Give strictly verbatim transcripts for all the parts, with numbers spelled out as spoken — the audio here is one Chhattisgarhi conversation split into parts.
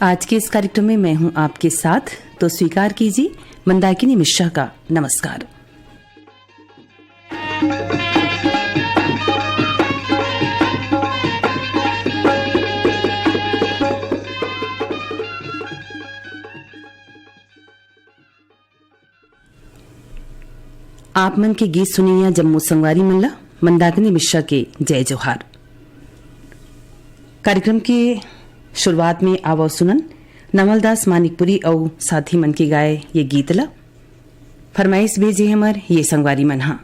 आज के इस कार्यक्रम में मैं हूं आपके साथ, तो स्वीकार कीजिए मंदाकिनी मिश्रा का नमस्कार। आप मन के गीत सुनइया जम्मो संगवारी मन ला मंदाकिनी मिश्रा के जय जोहार। कार्यक्रम के शुरुआत में आवव सुनन नवलदास मानिकपुरी अउ साथी मन के गाए ये गीत ला। फरमाइश भेजे हमर ये संगवारी मन हा।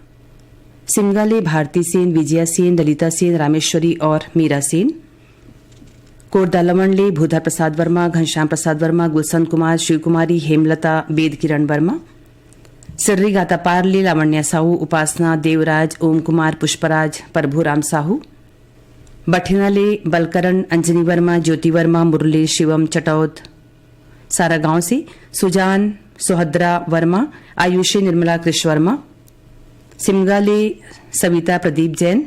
सिमगा ले भारती सेन, विजया सेन, ललिता सेन, रामेश्वरी और मीरा सेन। कोरदालवण ले भूधर प्रसाद वर्मा, घनश्याम प्रसाद वर्मा, गुलशन कुमार, शिव कुमारी, हेमलता, वेद किरण वर्मा। सिर्री गातापार ले लावण्या साहू, उपासना, देवराज, ओम कुमार, पुष्पराज, प्रभुराम साहू। बठेना ले बलकरण, अंजनी वर्मा, ज्योति वर्मा, मुरली, शिवम चटौत, सारा गांव से सुजान, सुहद्रा वर्मा, आयुषी, निर्मला, कृष वर्मा। सिमगा ले सविता, प्रदीप जैन।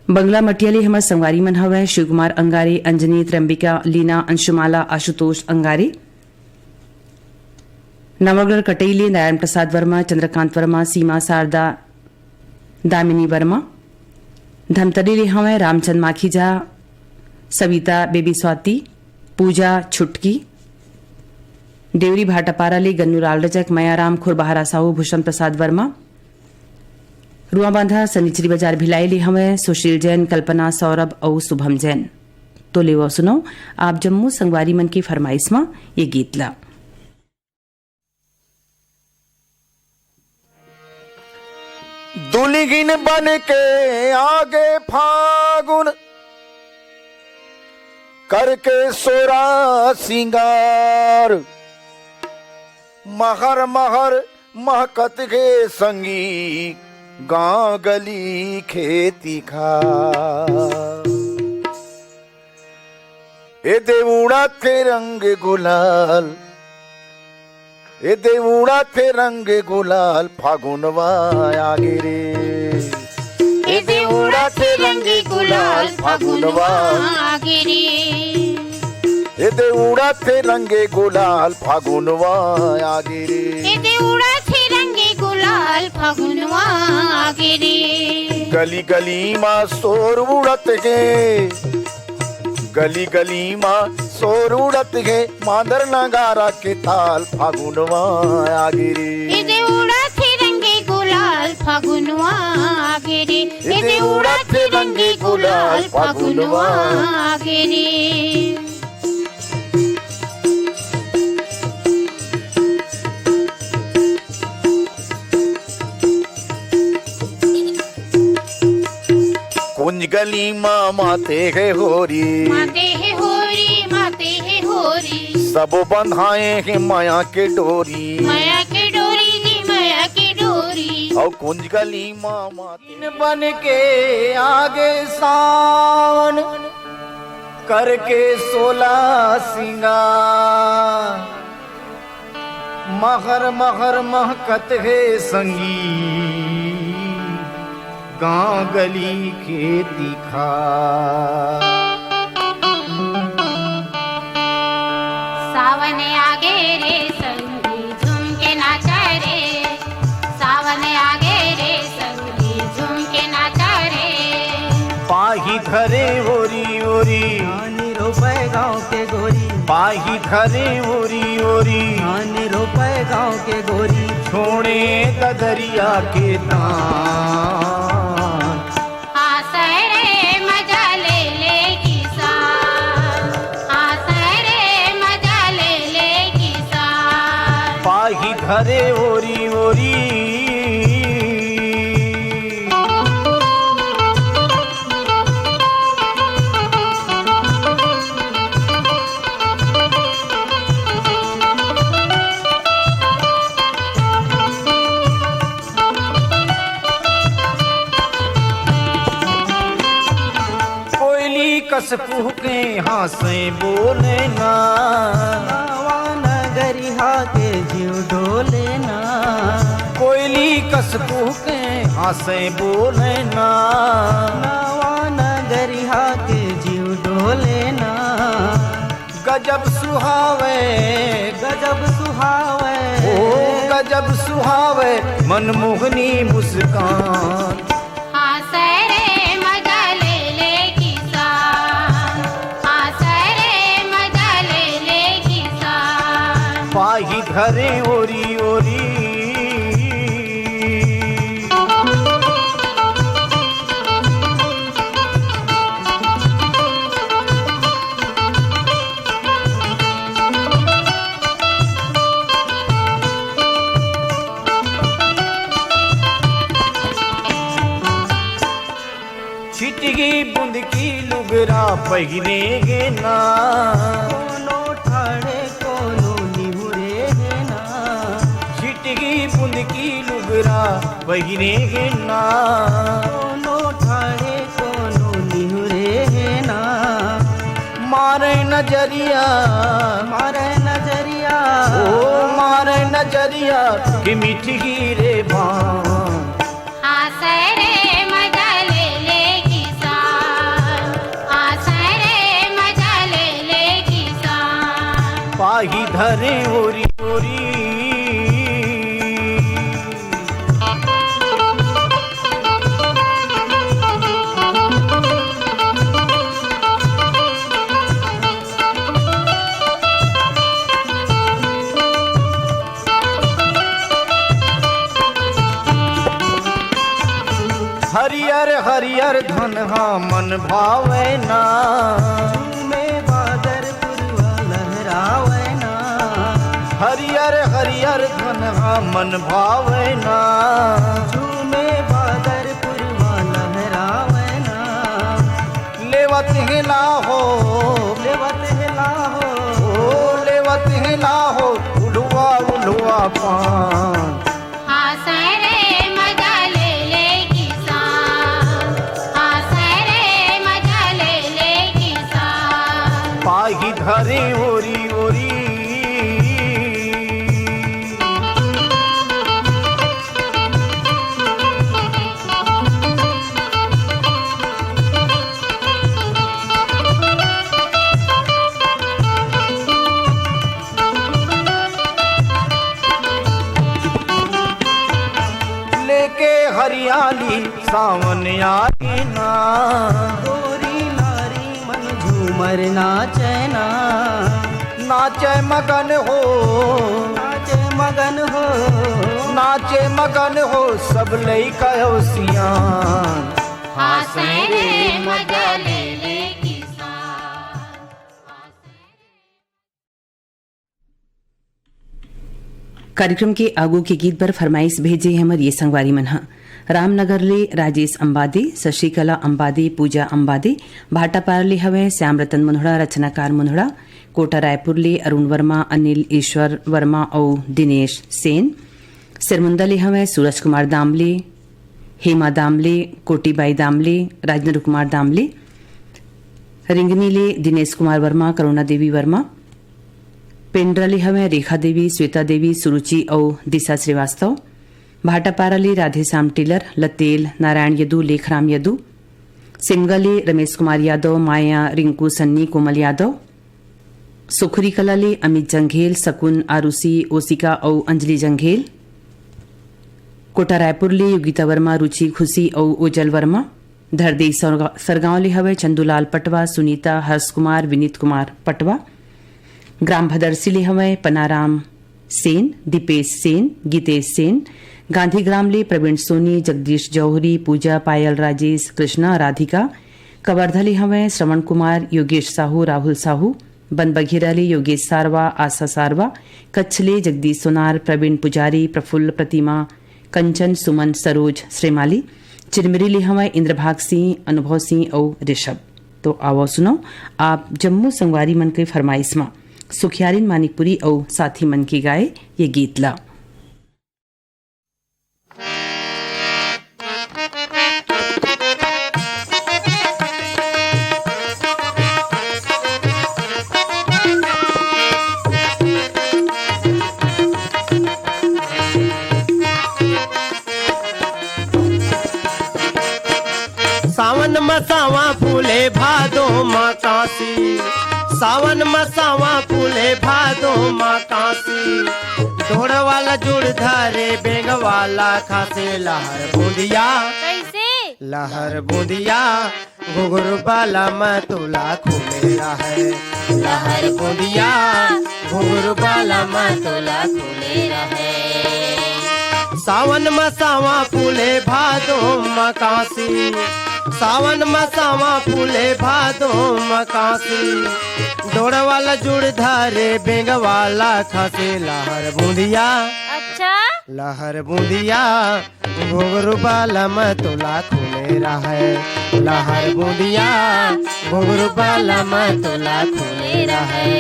बंगला मटिया ले हमर संगवारी मन हवय शिव कुमार अंगारे, अंजनी, त्र्यंबिका, लीना, अंशुमाला, आशुतोष अंगारे। नवागढ़ कटेई ले नारायण प्रसाद वर्मा, चंद्रकांत वर्मा, सीमा, शारदा, दामिनी वर्मा। धमतरी ले हवय रामचंद माखीजा, सविता, बेबी स्वाति, पूजा, छुटकी। देवरी भाटापारा ले गन्नू लाल रजक, मयाराम, खुरबहारा साहू, भूषण प्रसाद वर्मा। रुआबांधा सनिचरी बाजार भिलाई ले हवय सुशील जैन, कल्पना, सौरभ अउ शुभम जैन। तो लेवव सुनव आप जम्मो संगवारी मन के फरमाइश म ये गीत ला। दुलहिन बन के आगे फागुन, करके सोरा सिंगार, महर महर महकत हे संगी, गांव गली खेती खार। ए दे उड़त हे रंग गुलाल, ए दे उड़त हे रंग गुलाल, फागुनवा आगे रे। ए दे उड़त हे रंग गुलाल, फागुनवा आगे रे। ए दे उड़त हे रंग गुलाल, फागुनवा आगे रे। ए दे उड़त हे रंग गुलाल, फागुनवा आगे रे। गली गली मा शोर उड़त हे, गली गली मा शोर उड़त हे, मांदर नगारा के ताल, फागुनवा आगे रे। ए दे उड़त हे रंग गुलाल, फागुनवा आगे रे। ए दे उड़त हे रंग गुलाल, फागुनवा आगे रे। कुंज गली मा माते हे होरी, माते हे होरी, माते हे होरी। सबो बंधाए हे मया के डोरी, मया के डोरी जी, मया के डोरी। अउ कुंज गली मा माते बन के आगे सावन, करके सोला सिंगार, महर महर महकत हे संगी, गांव गली खेती खार। सावन आगे रे संगी, झूम के नाचा रे। सावन आगे रे संगी, झूम के नाचा रे। पाही धरे ओरी ओरी, धान रोपय गाँव के गोरी। पाही धरे ओरी ओरी, धान रोपय गाँव के गोरी। छोड़े ददरिया के तान। हाँसय रे मजा ले ले किसान, हाँसय रे मजा ले ले किसान। पाही धरे ओरी ओरी। कोयली कस कुहके हाँसे बोले ना, नवा नगरिहा के जीव डोले ना। कोयली कस कुहके हाँसे बोले ना, नवा नगरिहा के जीव डोले ना। गजब सुहावे, गजब सुहावे, ओ गजब सुहावे, मनमोहनी मुस्कान। हाँसय रे मजा ले ले किसान, हाँसय रे मजा ले ले किसान। पाही धरे ओरी ओरी। छिटगी बुंद की लुगरा पहिरे गे ना। कोनो ठाड़े कोनो निहुरे गे ना। छिटगी बुंद की लुगरा पहिरे गे ना। कोनो ठाड़े कोनो निहुरे गे ना। मारे नजरिया, मारे नजरिया, ओ मारे नजरिया कि मिठगी रे बान। हाँसय रे मजा ले ले किसान, हाँसय रे मजा ले ले किसान। पाही धरे ओरी ओरी। हरियर हरियर धन हा मन भावे ना। झूमे बादर पुरवा लहरावे ना। हरियर हरियर धन हा मन भावे ना। झूमे बादर पुरवा लहरावे ना। लेवत हे लाहो, लेवत हे लाहो, ओ लेवत हे लाहो, उलुआ उलुआ पान। हाँसय रे मजा ले ले किसान, हाँसय रे मजा ले ले किसान। पाही धरे ओरी ओरी। लेके हरियाली सावन आए ना। गोरी नारी मन झूमर नाचे ना। नाचे मगन हो, नाचे मगन हो, नाचे मगन हो, सब लइका अउ सियान। हाँसय रे मजा ले ले किसान। कार्यक्रम के आगू के गीत बर फरमाइश भेजे हमर ये संगवारी मन ह। रामनगर ले राजेश अंबादे, शशिकला अंबादे, पूजा अंबादे, भाटापारा ले हवय श्याम रतन मुन्हड़ा, रचनाकार मुन्हड़ा, कोटा रायपुर ले अरुण वर्मा, अनिल ईश्वर वर्मा अउ दिनेश सेन, सिरमुंदा ले हवय सूरज कुमार दामले, हेमा दामले, कोटीबाई दामले, राजेंद्र कुमार दामले, रिंगनी ले दिनेश कुमार वर्मा, करुणा देवी वर्मा, पेंड्रा ले हवय रेखा देवी, श्वेता देवी, सुरुचि अउ दिशा श्रीवास्तव, भाटापारा ले राधेश्याम टेलर, लतेल, नारायण यदु, लेखराम यदु, सिमगा ले रमेश कुमार यादव, माया, रिंकू, सन्नी, कोमल यादव, सुखरी कला ले अमित जंघेल, सकुन, आरुषि, ओसिका अउ अंजलि जंघेल, कोटा रायपुर ले योगिता वर्मा, रुचि, खुशी अउ ओजल वर्मा, धरदेई सरगा-, सरगांव ले हवय चंदूलाल पटवा, सुनीता, हर्ष कुमार, विनीत कुमार पटवा, ग्राम भदरसी ले हवय पनाराम सेन, दीपेश सेन, गीतेश सेन, गांधीग्राम ले प्रवीण सोनी, जगदीश जौहरी, पूजा, पायल, राजेश, कृष्णा, राधिका, कवर्धा ले हवय श्रवण कुमार, योगेश साहू, राहुल साहू, बनबघेरा ले योगेश सारवा, आशा सारवा, कच्छ ले जगदीश सोनार, प्रवीण पुजारी, प्रफुल्ल, प्रतिमा, कंचन, सुमन, सरोज, श्रीमाली, चिरमिरी ले हवय इंद्रभाग सिंह, अनुभव सिंह अउ ऋषभ। तो आवो सुनो आप जम्मो संगवारी मन के फरमाइश मा सुखियारिन मानिकपुरी अउ साथी मन के गाए ये गीत ला। सावन म सावा फूले, भादो म कांसी। सावन म सावा फूले, भादो म कांसी, डोड़ वाला जुड़ धरे, बेंग वाला खासे, लहर बूंदिया। कैसे? लहर बूंदिया, घुघरू बाला म तोला खुले रहय। लहर बूंदिया, घुघरू बाला म तोला खुले रहय। सावन म सावा फूले, भादो म कांसी, सावन म सावा फूले, भादो म कांसी, डोड़ वाला जुड़ धरे, बेंग वाला खासे, लहर बूंदिया। अच्छा। लहर बूंदिया, घुघरू बाला म तोला खुले रहय। लहर बूंदिया, घुघरू बाला म तोला खुले रहय।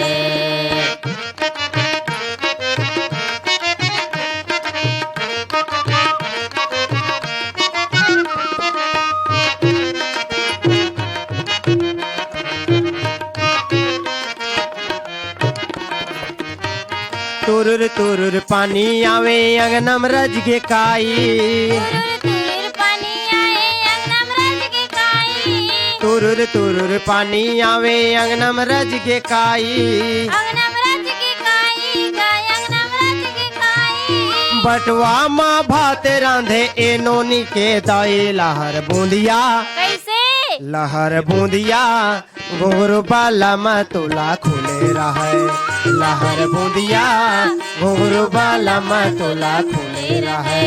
तुरुर तुरुर पानी आवे, अंगना म रज गे काई। तुरुर तुरुर पानी आए, अंगना म रज गे काई। तुरुर तुरुर पानी आवे, अंगना म रज गे काई। अंगना म रज गे काई, गाय अंगना म रज गे काई। बटवा म भात रांधे, ए नोनी के दाई, लहर बूंदिया। कैसे? लहर बूंदिया, घुघरू बाला म तोला खुले रहय। लहर बूंदिया, घुघरू बाला म तोला खुले रहय।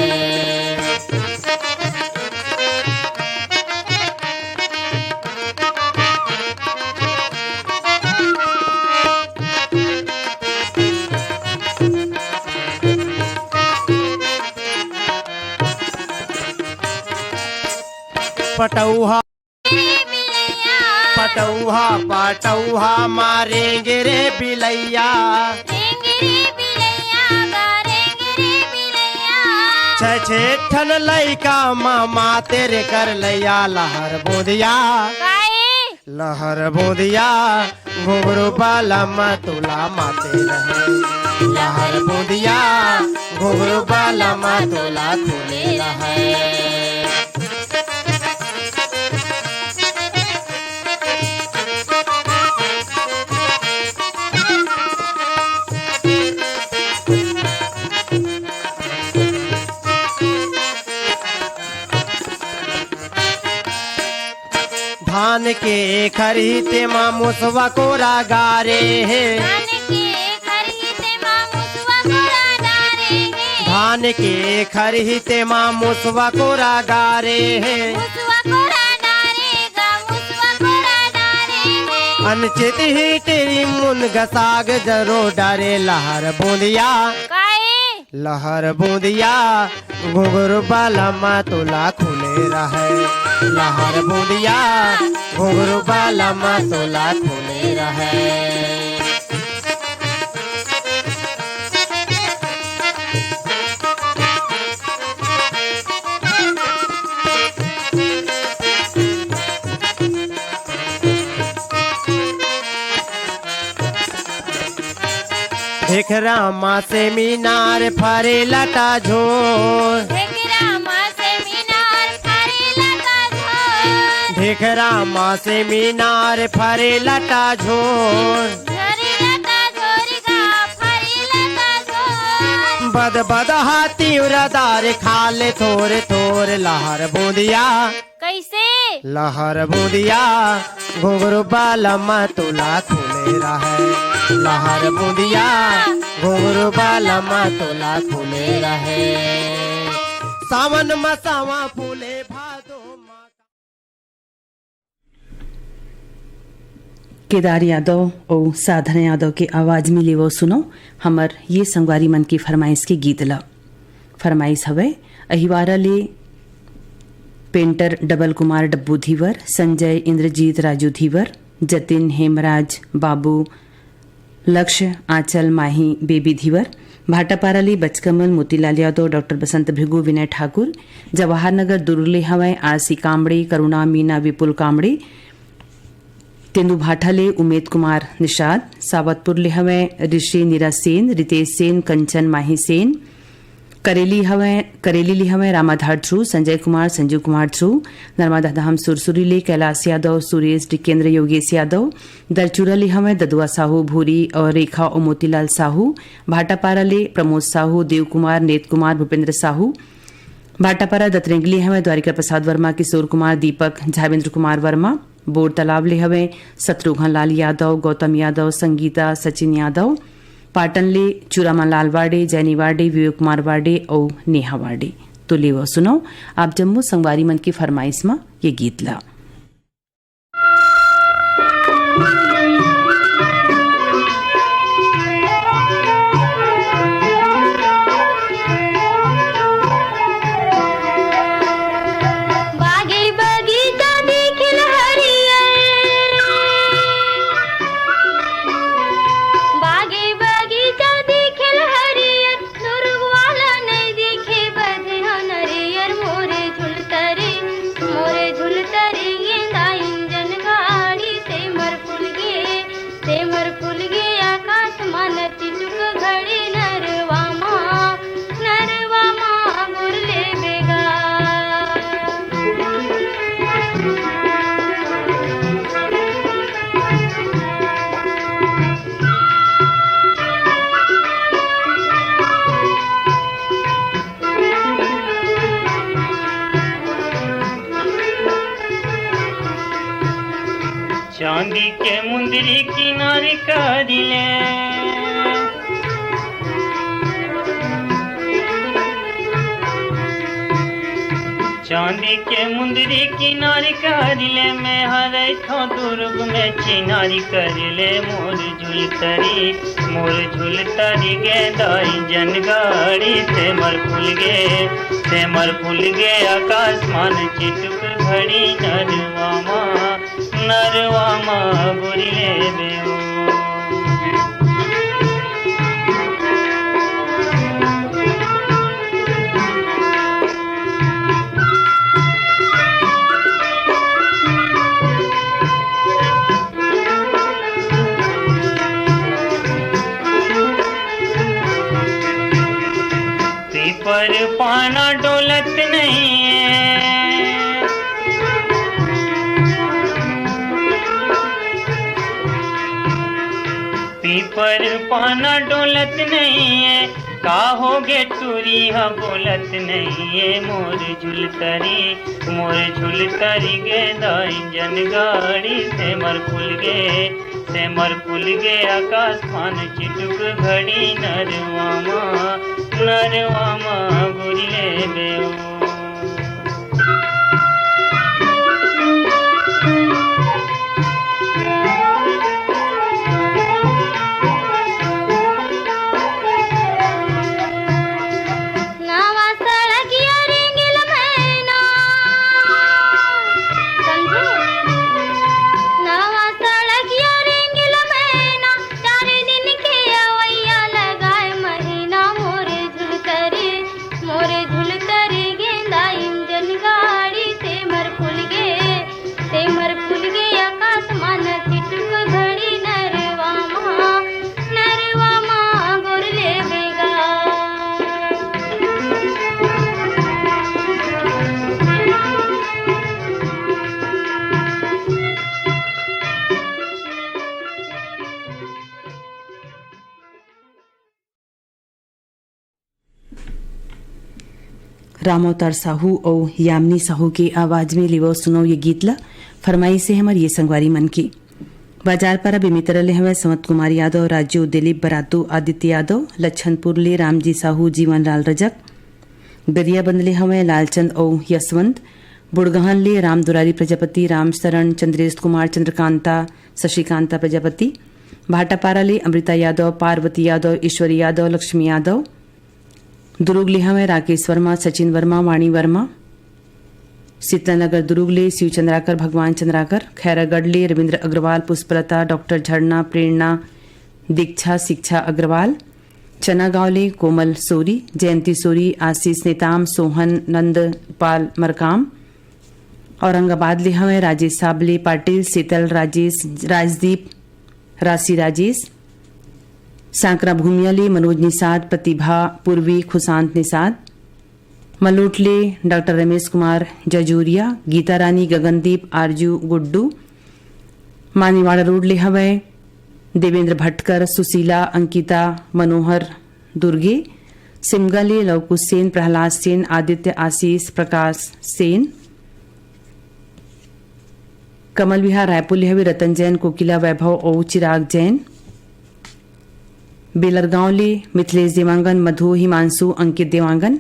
पटौहा। पटौहा, पटौहा मारेंगे रे बिलैया। रेंगे रे बिलैया, गा रेंगे रे बिलैया। छे छे ठन लइका मामा तेरे कर लैया, लहर बूंदिया। काहे? लहर बूंदिया, घुघरू बाला म तोला माते रहय। लहर बूंदिया, घुघरू बाला म तोला खुले रहय। धान के खरही तेमा मुसवा कोरा गारे हे। धान के खरही तेमा मुसवा कोरा डारे हे। धान के खरही तेमा मुसवा कोरा गारे हे। मुसवा कोरा डारे गा, मुसवा कोरा डारे हे। अनचित ही टेरी मुनगा साग जरो डारे, लहर बूंदिया। काहे? लहर बूंदिया, घुघरू बाला म तोला खुले रहय। लहर बूंदिया, घुघरू बाला म तोला खुले रहय। ढेखरा मा सेमिनार फरे लटा झोर। ढेखरा मा सेमिनार फरे लटा झोर। ढेखरा मा सेमिनार फरे लटा झोर। फरे लटा झोर गा, फरे लटा झोर। बद बद हा तिवरा दार खाले थोर थोर लहर बूंदिया। कैसे? लहर बूंदिया, घुघरू बाला म तोला खुले रहय। लहर बूंदिया, घुघरू बाला म तोला खुले रहय। सावन म सावा फूले, भादो म केदार यादव अउ साधना यादव के आवाज में लेवव सुनव हमर ये संगवारी मन के फरमाइश के गीत ल। फरमाइश हवय अहिवारा ले पेंटर डबल कुमार डब्बू धीवर, संजय इंद्रजीत राजू धीवर, जतिन हेमराज बाबू लक्ष्य, आंचल, माही, बेबी धीवर, भाटापारा ले बचकमल, मोतीलाल यादव, डॉक्टर बसंत भृगु, विनय ठाकुर, जवाहर नगर दुर्ग ले हवय, आरसी कामड़े, करुणा, मीना, विपुल कामड़े, तेंदूभाठा ले उमेद कुमार निषाद, सावतपुर ले हवय, ऋषि, नीरा सेन, रितेश सेन, कंचन, माही सेन, करेली हवय, करेली ले हवय रामाधार ध्रुव, संजय कुमार, संजीव कुमार ध्रुव, नर्मदा धाम सुरसुरी ले कैलाश यादव, सुरेश, टिकेंद्र, योगेश यादव, दरचूरा ले हवय ददुआ साहू, भूरी और रेखा और मोतीलाल साहू, भाटापारा ले प्रमोद साहू, देव कुमार, नेत कुमार, भूपेंद्र साहू, भाटापारा दतरेंगली हवय द्वारिका प्रसाद वर्मा, किशोर कुमार, दीपक, झावेंद्र कुमार वर्मा, बोर तालाब ले हवय शत्रुघ्न लाल यादव, गौतम यादव, संगीता, सचिन यादव, पाटन ले चूरामा लाल वाडे, जैनी वाडे, विवेक कुमार वाडे अउ नेहा वाडे। तो लेवव सुनव आप जम्मो संगवारी मन के फरमाइश म ये गीत ला। बागे बगीचा दिखिल हरियर, बागे बगीचा दिखिल हरियर, दुरुग वाला नइ दिखे बधे ह नरियर, मोरे झुलतरी, मोरे झुलतरी गेंदा इंजन गाड़ी, सेमर फूल गे, सेमर फूल गे आकाश मा न चिटुक घड़ी, नरवा मा, नरवा मा गुरले बेगा। चांदी के मुंदरी किनारी करिले, चांदी के मुंदरी किनारी करिले, मैं हरे थो दुर्ग में चिनारी करिले, मोर झुलतरी, मोर झुलतरी गेंदा इंजन गाड़ी, सेमर फूल गे, सेमर फूल गे आकाश मा न चिटुक घड़ी, नरवा मा, नरवा मा गुरले बेओ। पीपर पाना डोलत नहीं है, पीपर पाना डोलत नहीं है, का हो गे टूरी ह बोलत नहीं है, मोर झुलतरी, मोर झुलतरी गेंदा इंजन गाड़ी, सेमर फूल गे, सेमर फूल गे आकाश मा न चिटुक घड़ी, नरवा मा, नरवा मा गुरले बेओ। नवा सड़किया रेंगेल मैना, समझे? नवा सड़किया रेंगेल मैना, चार दिन के अवैया लगाए महीना, मोरे झुलतरी, मोरे झुलतरी गेंदा इंजन गाड़ी, सेमर फूल गे, सेमर फूल गे आकाश मा न चिटुक घड़ी, नरवा मा, नरवा मा गोरले बेगा। राम अवतार साहू अउ यामिनी साहू के आवाज में लेवव सुनव ये गीत ला। फरमाइश हे हमर ये संगवारी मन के। बाजार पारा बेमेतरा ले हवय संवत कुमार यादव, राजू, दिलीप बरातू, आदित्य यादव, लच्छनपुर ले रामजी साहू, जीवन लाल रजक, गरियाबंद ले हवय लालचंद अउ यशवंत, बुड़गहन ले राम दुलारी प्रजापति, राम शरण, चंद्रेश कुमार, चंद्रकांता, शशिकांता प्रजापति, भाटापारा ले अमृता यादव, पार्वती यादव, ईश्वरी यादव, लक्ष्मी यादव, दुरुग ले हवय राकेश वर्मा, सचिन वर्मा, वाणी वर्मा, शीतला नगर दुरुग ले शिव चंद्राकर, भगवान चंद्राकर, खैरागढ़ ले रविंद्र अग्रवाल, पुष्पलता, डॉक्टर झरना, प्रेरणा, दीक्षा, शिक्षा अग्रवाल, चना गांव ले कोमल सोरी, जयंती सोरी, आशीष नेताम, सोहन, नंद पाल मरकाम, औरंगाबाद ले हवय राजेश साबले, पाटिल, शीतल, राजेश, राजदीप, राशि राजेश, सांकरा भूमिया ले मनोज निषाद, प्रतिभा, पूर्वी, खुशांत निषाद। मलोट ले डॉक्टर रमेश कुमार जजूरिया, गीता रानी, गगनदीप, आरजू, गुड्डू। मानीवाड़ा रोड ले हवय देवेंद्र भटकर, सुशीला, अंकिता, मनोहर, दुर्गे। सिमगा ले लवकुश सेन, प्रहलाद सेन, आदित्य, आशीष, प्रकाश सेन। कमल विहार रायपुर ले हवे रतन जैन, कोकिला, वैभव अउ चिराग जैन। बेलरगांव ले मिथिलेश देवांगन, मधु, हिमांशु, अंकित देवांगन।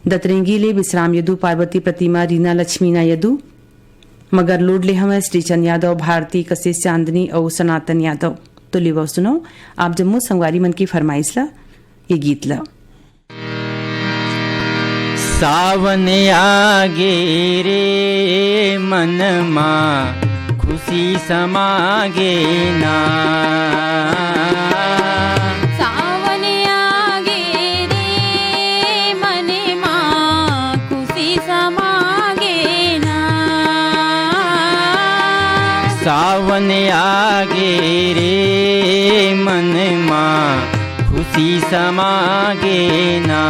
दतरेंगी ले विश्राम यदु, पार्वती, प्रतिमा, रीना, लक्ष्मीना यदु। मगर लोड ले हवय श्रीचंद यादव, भारती, कशिश, चांदनी अउ सनातन यादव। तो लेवव सुनव आप जम्मो संगवारी मन की फरमाइश ला, ये गीत ला। सावन आगे रे मन मा खुशी समागे ना। सावन आगे रे मन मा खुशी समागे ना। सावन आगे रे मन मा खुशी समागे ना।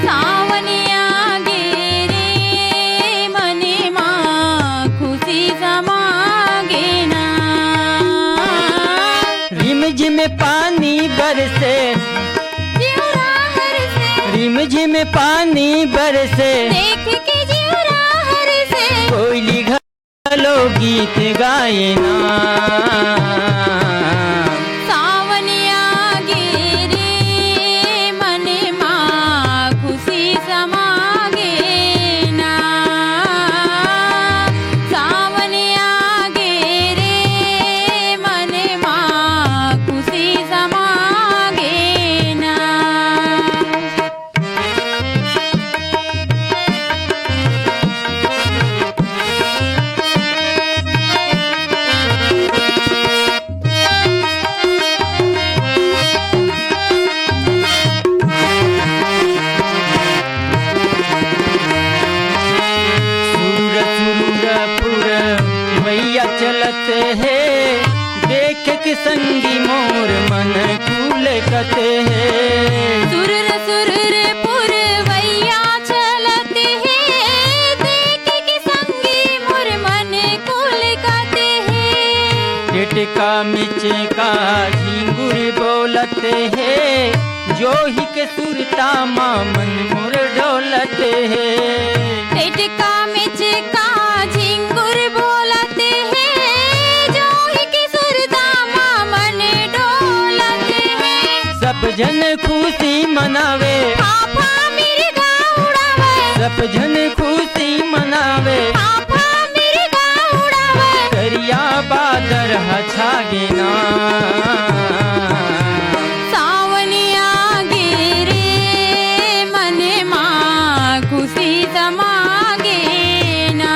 सावन आगे रे मन मा खुशी समागे ना। रिमझिम पानी बरसे, जिउरा हरसे। रिमझिम पानी बरसे, देख के जिउरा हरसे। कोयली घलो गीत गाए ना। सावन आगे रे मन मा खुशी समागे ना। सावन आगे रे मन मा खुशी समागे ना। सुर सुर पुरवैया चलत हे, देख के संगी मोर मन पुलकत हे। सुर सुर पुरवैया चलत हे, देख के संगी मोर मन पुलकत हे। टेटका मिचका झिंगुर बोलत हे, जोही के सुरता मा मन मोर डोलत हे। टेटका मिचका झिंगुर बोलत हे, जोही के सुरता मा मन डोलत हे। सब झन खुशी मनावे, फाफा मिर्गा उड़ावे। सब झन खुशी मनावे, फाफा मिर्गा उड़ावे। करिया बादर ह छागे ना। सावन आगे रे मन मा खुशी समागे ना।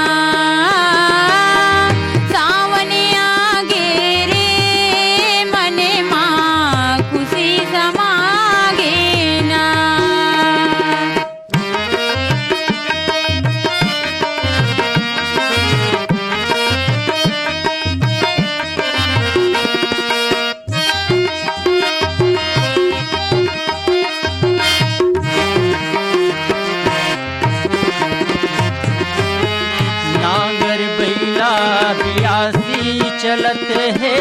सावन आगे रे मन मा खुशी समागे ना। नांगर बैला बियासी चलत हे,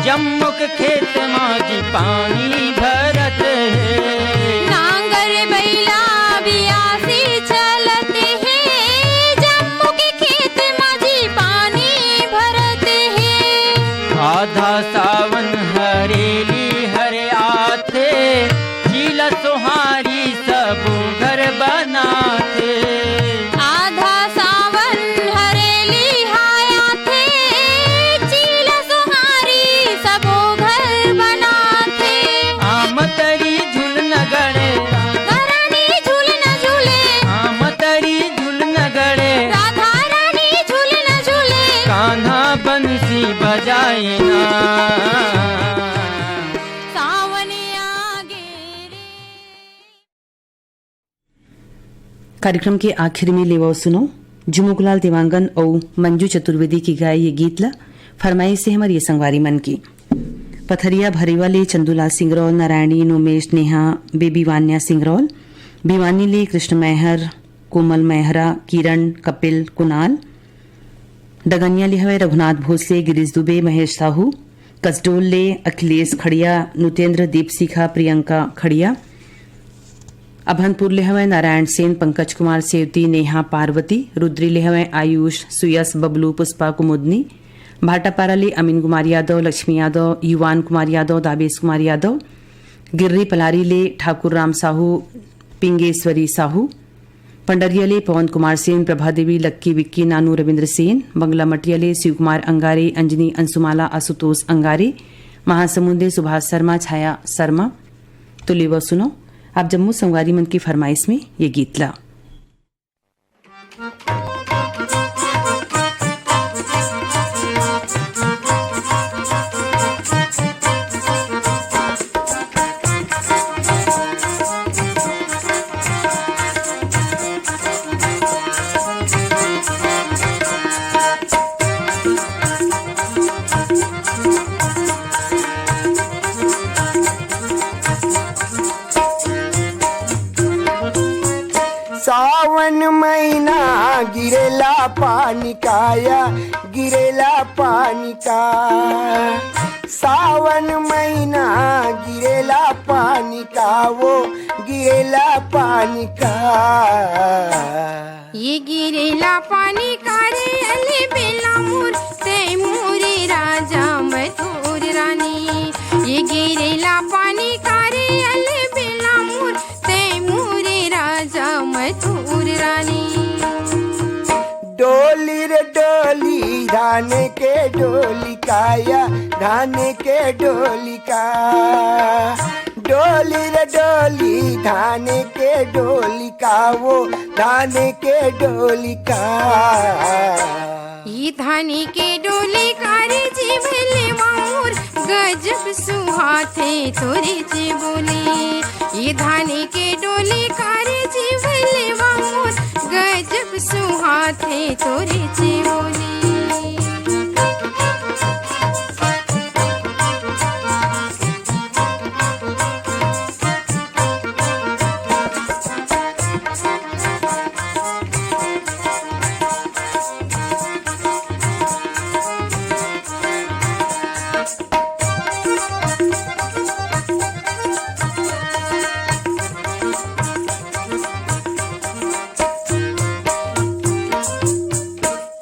जम्मो के खेत मा जी पानी भरत हे। नांगर बैला बियासी चलत हे, जम्मो के खेत मा जी पानी भरत हे। आधा सावन हरेली हर आथे, चीला सोहारी सबो घर बनाथे। आधा सावन हरेली ह आथे, चीला सोहारी सबो घर बनाथे। आमतरी झुलन गड़े, राधा रानी झुलन झूले। आमतरी झुलन गड़े, राधा रानी झुलन झूले। कान्हा बंसी बजाए ना। सावन आगे रे। कार्यक्रम के आखिर में लेवव सुनो झुमुकलाल देवांगन अउ मंजू चतुर्वेदी के गाए ये गीत ला। फरमाइश हे हमर ये संगवारी मन के। पथरिया भरेवा ले चंदूलाल सिंगरौल, नारायणी, नोमेश, नेहा, बेबी वान्या सिंगरौल, भिवानी ले कृष्ण मैहर, कोमल मेहरा, किरण, कपिल, कुणाल। डगनिया ले हवय रघुनाथ भोसले, गिरीश दुबे, महेश साहू। कसडोल ले अखिलेश खड़िया, नुतेंद्र, दीपशिखा, प्रियंका खड़िया। अभनपुर ले हवय नारायण सेन, पंकज कुमार सेवती, नेहा, पार्वती। रुद्री ले हवय आयुष, सुयश, बबलू, पुष्पा, कुमुदनी। भाटापारा ले अमीन कुमार यादव, लक्ष्मी यादव, युवान कुमार यादव, दाबेश कुमार यादव। गिर्री पलारी ले ठाकुर राम साहू, पिंगेश्वरी साहू। पंडरिया ले पवन कुमार सेन, प्रभा देवी, लक्की, विक्की, नानू, रविंद्र सेन। बंगला मटिया ले शिव कुमार अंगारे, अंजनी, अंशुमाला, आशुतोष अंगारे। महासमुंद ले सुभाष शर्मा, छाया शर्मा। तो लेवा सुनो आप जम्मो संगवारी मन की फरमाइश में ये गीत ला। सावन महीना गिरेला पानी काया, गिरेला पानी का। सावन महीना गिरेला पानी का, वो गिरेला पानी का। ये गिरेला पानी का रे अले बेला मोर, तै मोरे राजा मैं तोर रानी। ये गिरेला पानी का रे अले बेला मोर, तै मोरे राजा मैं तोर रानी। डोली रे डोली, धान के डोली काया, धान के डोली का। डोली रे डोली, धान के डोली का, वो धान के डोली का। ये धान के डोली का रे जीव लेवा मोर, गजब सुहाथे तोरे जे बोली। ये धान के डोली का रे जीव लेवा मोर, गजब सुहाथे तोरे जे बोली।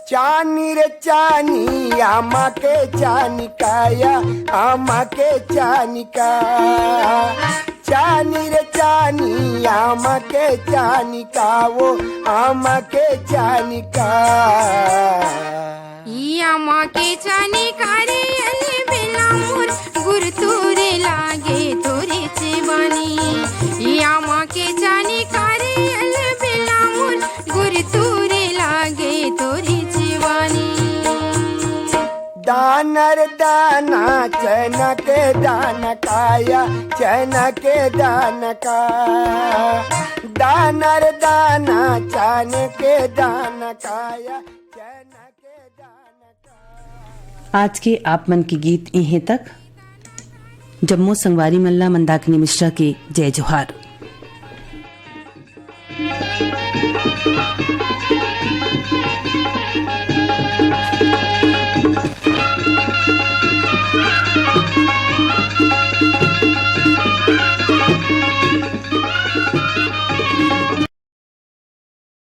चानी रे चानी, आमा के चानी काया, आमा के चानी का। चानी रे चानी, आमा के चानी का, वो आमा के चानी का। ई आमा के चानी का रे अले बेला मोर, गुर तोरे लागे तोरे चेबानी। ई आमा के चानी का रे अले बेला मोर, गुर तोरे लागे तोरे चेबानी। दानर दाना, चना के दाना काया, चना के दाना का। दानर दाना, चना के दाना काया, चना के दाना का। आज के आप मन के गीत इहें तक। जम्मो संगवारी मन ला मंदाकिनी मिश्रा के जय जोहार।